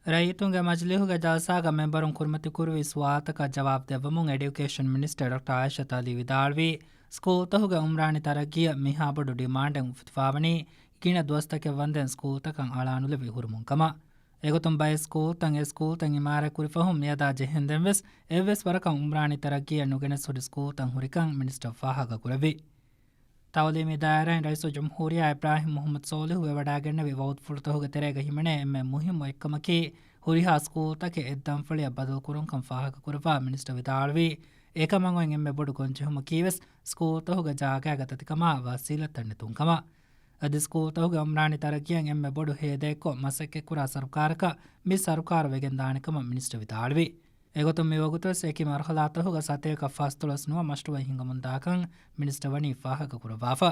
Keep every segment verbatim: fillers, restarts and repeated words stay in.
ރައްޔިތުންގެ މަޖިލީހުގެ ޖަލްސާގަ މެންބަރުން ކުރިމަތިކުރުވި ސުވާލުތަކަށް ޖަވާބު ދެއްވަމުން އެޑިއުކޭޝަން މިނިސްޓަރ ޑޮކްޓަރ އާއިޝަތު އަލީ ވިދާޅުވީ، ސްކޫލްތަކުގެ އުމްރާނީ ތަރައްގީއަށް މިހާ ބޮޑު ޑިމާންޑެއް އުފެދިފާވަނީ، ގިނަ ދުވަސްތަކެއް ވަންދެން ސްކޫލްތަކަށް އަޅާނުލެވި ހުރުމުން ކަމަށް. އެގޮތުން ބައެއް ސްކޫލްތައް އެ ސްކޫލްތައް އިމާރާތް ކުރި ފަހުން މިއަދާ ޖެހެންދެން ވެސް އެއްވެސް ވަރަކަށް އުމްރާނީ ތަރައްގީއެއް ނުގެނެސް ހުރި ސްކޫލްތައް ހުރިކަން މިނިސްޓަރ ފާހަގަކުރެއްވި. ތައުލީމީ ދާއިރާއިން ރައީސުލްޖުމްހޫރިއްޔާ އިބްރާހިމް މުޙައްމަދު ސޯލިހު ވެވަޑައިގެންނެވި ވައުދުފުޅުތަކުގެ ތެރޭގަ ހިމެނޭ އެންމެ މުހިއްމު އެއްކަމަކީ، ހުރިހާ ސްކޫލްތަކެއް އެއްދަންފަޅިއަށް ބަދަލުކުރުންކަން ފާހަގަކުރައްވާ މިނިސްޓަރ ވިދާޅުވީ، އެކަމަށް އޮތް އެންމެ ބޮޑު ގޮންޖެހުމަކީވެސް ސްކޫލްތަކުގެ ޖާގައިގެ ދަތިކަމާ ވަސީލަތްތައް ނެތުން ކަމަށް. އަދި ސްކޫލްތަކުގެ އުމްރާނީ ތަރައްގީއަށް އެންމެ ބޮޑު ހޭދައެއްކޮށް މަސައްކަތްކުރާ ސަރުކާރަކަށް މި ސަރުކާރު ވެގެންދާނެ ކަމަށް މިނިސްޓަރ ވިދާޅުވި. އެގޮތުން މިވަގުތުވެސް އެކި މަރުހަލާތަކުގަ ސަތޭކަ ފަސްދޮޅަސް ނުވަ މަޝްރޫއެއް ހިނގަމުންދާކަން މިނިސްޓަރ ވަނީ ފާހަގަކުރައްވާފަ.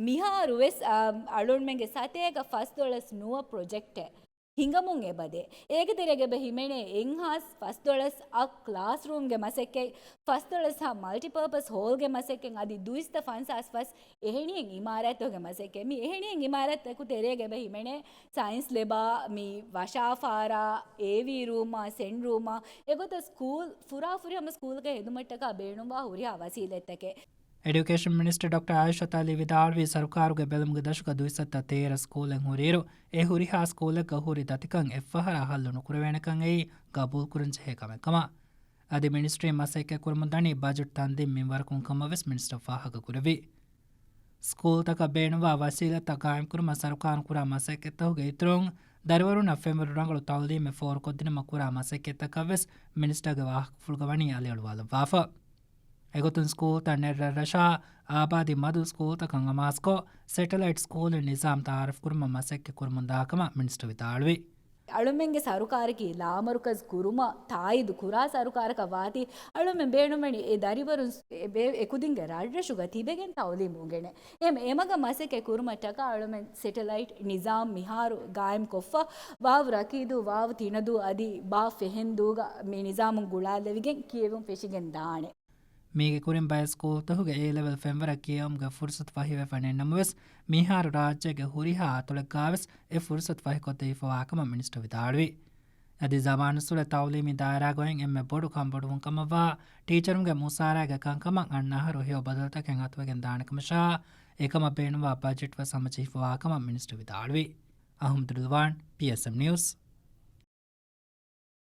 މިހާރުވެސް، އާ، އަޅުންމެންގެ ސަތޭކަ ފަސްދޮޅަސް ނުވަ ޕްރޮޖެކްޓެއް ހިނގަމުން އެބަދޭ. އޭގެ ތެރޭގަ އެބަ ހިމެނޭ އެއްހާސް ފަސްދޮޅަސް އަށް ކްލާސްރޫމްގެ މަސައްކަތް، ފަސްދޮޅަސް އަށް މަލްޓިޕާޕަސް ހޯލްގެ މަސައްކަތް، އަދި ދުއިސައްތަ ފަންސާސް ފަސް އެހެނިހެން އިމާރާތްތަކުގެ މަސައްކަތް. މި އެހެނިހެން އިމާރާތްތަކުގެ ތެރޭގަ އެބަ ހިމެނޭ ސައިންސް ލެބާ، މި ވަށާފާރާ، އޭވީ ރޫމާ، ސެން ރޫމާ، އެގޮތަށް ސްކޫލް، ފުރާ ފުރިހަމަ ސްކޫލްގެ ހެދުމަށްޓަކާ ބޭނުންވާ ހުރިހާ ވަސީލަތްތަކެއް. އެޑިއުކޭޝަން މިނިސްޓަރ ޑޮކްޓަރ އާއިޝަތު އަލީ ވިދާޅުވީ، ސަރުކާރުގެ ބެލުމުގެ ދަށުގަ ދުއިސައްތަ ތޭރަ ސްކޫލެއް ހުރިއިރު، އެ ހުރިހާ ސްކޫލެއްގަ ހުރި ދަތިކަން އެއްފަހަރާ ހައްލު ނުކުރެވޭނެކަން އެއީ ގަބޫލުކުރަންޖެހޭ ކަމެއް ކަމަށް. އަދި މިނިސްޓްރީ މަސައްކަތް ކުރަމުންދަނީ ބަޖެޓް ތަންދީމް މިންވަރަކުން ކަމަށް ވެސް މިނިސްޓަރ ފާހަގަކުރެއްވި. ސްކޫލްތަކަށް ބޭނުންވާ ވަސީލަތްތައް ގާއިމްކުރުމަށް ސަރުކާރުން ކުރާ މަސައްކަތްތަކުގެ އިތުރުން، ދަރިވަރުންނަށް ފެންވަރު ރަނގަޅު ތައުލީމެއް ފޯރުކޮށްދިނުމަށް ކުރާ މަސައްކަތްތަކަށް ވެސް މިނިސްޓަރގެ ވާހަކަފުޅުގަ ވަނީ އަލިއަޅުވާލައްވާފަ. އެގޮތުން ސްކޫލްތައް ނެތް ރަށްރަށާ އާބާދީ މަދު ސްކޫލްތަކަށް އަމާޒުކޮށް، ސެޓެލައިޓް ސްކޫލިން ނިޒާމް ތައާރަފްކުރުމަށް މަސައްކަތް ކުރަމުންދާ ކަމަށް މިނިސްޓަރ ވިދާޅުވި. އަޅުމެންގެ ސަރުކާރަކީ ލާމަރުކަޒް ކުރުމަށް ތާއީދު ކުރާ ސަރުކާރަކަށް ވާތީ، އަޅުމެން ބޭނުންވަނީ އެ ދަރިވަރުން އެ ބޭ-، އެކުދިންގެ ރަށްރަށުގަ ތިބެގެން ތައުލީމު އުނގެނެ. އެހެން އެމަގަށް މަސައްކަތް ކުރުމަށްޓަކާ އަޅުމެން ސެޓެލައިޓް ނިޒާމް މިހާރު ގާއިމް ކޮށްފަ، ވާވް ރަކީދޫ، ވާވް ތިނަދޫ އަދި ބާ ފެހެންދޫގަ މި ނިޒާމުން ގުޅާލެވިގެން ކިޔެވުން ފެށިގެން ދާނެ. މީގެ ކުރިން ބައެއް ސްކޫލްތަކުގެ އޭ ލެވެލް ފެންވަރަށް ކިޔެވުމުގެ ފުރުސަތު ފަހިވެފަ ނެތްނަމަވެސް، މިހާރު ރާއްޖޭގެ ހުރިހާ އަތޮޅެއްގާވެސް އެ ފުރުސަތު ފަހިކޮށްދެވިފަވާ ކަމަށް މިނިސްޓަރ ވިދާޅުވި. އަދި ޒަމާނުއްސުރެ ތައުލީމީ ދާއިރާގައި އެންމެ ބޮޑު ކަންބޮޑުވުން ކަމަށްވާ ޓީޗަރުންގެ މުސާރައިގެ ކަންކަމަށް އަންނަ އަހަރު ހެޔޮ ބަދަލުތަކެއް އަތުވެގެން ދާނެ ކަމަށާ، އެކަމަށް ބޭނުންވާ ބަޖެޓް ވެސް ހަމަޖެހިފަވާ ކަމަށް މިނިސްޓަރ ވިދާޅުވި. އަހުމަދު ރިލްވާން، ޕީއެސްއެމް ނިއުސް.